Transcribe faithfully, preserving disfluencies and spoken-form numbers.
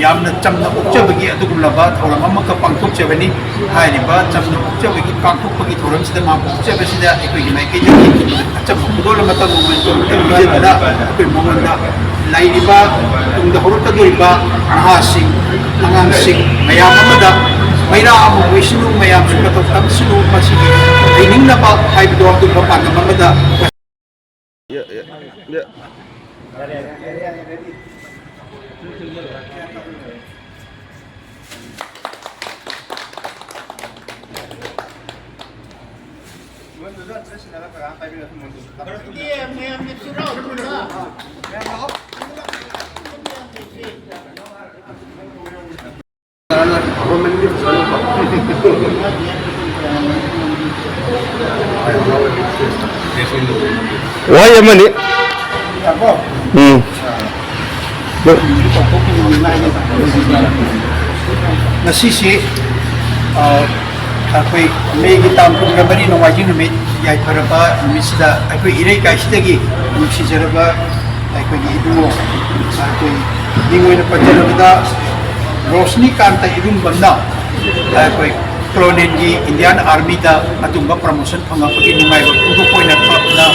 ꯌꯥꯝꯅ ꯆꯝꯅ ꯑꯣꯛꯆꯕꯒꯤ ꯑꯗꯨꯒꯨꯝꯂꯕ ꯊꯧꯔꯝ ꯑꯃꯈꯛ ꯄꯥꯡꯊꯣꯛꯆꯕꯅꯤ꯫ ꯍꯥꯏꯔꯤꯕ ꯆꯝꯅ ꯑꯣꯛꯆꯕꯒꯤ ꯄꯥꯡꯊꯣꯛꯄꯒꯤ ꯊꯧꯔꯝꯁꯤꯗ ꯃꯥꯕꯨ ꯑꯣꯛꯆꯕꯁꯤꯗ ꯑꯩꯈꯣꯏꯒꯤ ꯃꯥꯏꯀꯩꯗꯒꯤ ꯑꯆꯝꯕ ꯈꯨꯗꯣꯜ ꯑꯃ ꯇꯝꯖꯗꯨꯅ ꯑꯩꯈꯣꯏ ꯃꯉꯣꯟꯗ ꯂꯩꯔꯤꯕ ꯇꯨꯡꯗ ꯍꯧꯔꯛꯀꯗꯧꯔꯤꯕ ꯅꯍꯥꯁꯤꯡ, ꯑꯉꯥꯡꯁꯤꯡ ꯃꯌꯥꯝ ꯑꯃꯗ ꯃꯩꯔꯥ ꯑꯃ ꯑꯣꯏꯁꯅꯨ, ꯃꯌꯥꯝꯁꯨ ꯃꯇꯧ ꯇꯝꯁꯅꯨ, ꯃꯁꯤꯒꯤ ꯍꯩꯅꯤꯡꯅꯕ ꯍꯥꯏꯕꯗꯣ ꯑꯗꯨꯒꯨꯝꯕ ꯄꯥꯟꯗꯝ ꯑꯃꯗ ꯋꯥꯍꯩ ꯑꯃꯅꯤ꯫ ꯎꯝ꯫ ꯉꯁꯤꯁꯤ, ꯑ, ꯑꯩꯈꯣꯏ ꯃꯦꯒꯤ ꯇꯥꯡ ꯀꯨꯟꯒ ꯃꯔꯤ ꯅꯣꯡꯃꯥꯏꯖꯤꯡ ꯅꯨꯃꯤꯠ, ꯌꯥꯏꯐꯔꯕ ꯅꯨꯃꯤꯠꯁꯤꯗ ꯑꯩꯈꯣꯏ ꯏꯔꯩꯀꯥꯏꯁꯤꯗꯒꯤ ꯅꯨꯡꯁꯤꯖꯔꯕ ꯑꯩꯈꯣꯏꯒꯤ ꯏꯕꯨꯡꯉꯣ, ꯑꯩꯈꯣꯏ ꯃꯤꯡ ꯑꯣꯏꯅ ꯄꯟꯖꯔꯕꯗ ꯔꯣꯁꯅꯤꯀꯥꯟꯇ ꯏꯕꯨꯡꯕꯝꯅ ꯑꯩꯈꯣꯏ ꯀꯣꯂꯣꯅꯦꯜꯒꯤ ꯏꯟꯗꯤꯌꯥꯟ ꯑꯥꯔꯃꯤꯗ ꯑꯗꯨꯝꯕ ꯄ꯭ꯔꯃꯣꯁꯟ ꯐꯪꯉꯛꯄꯒꯤ ꯅꯨꯡꯉꯥꯏꯕ ꯐꯣꯡꯗꯣꯛꯄ ꯑꯣꯏꯅ ꯀ꯭ꯂꯕꯅ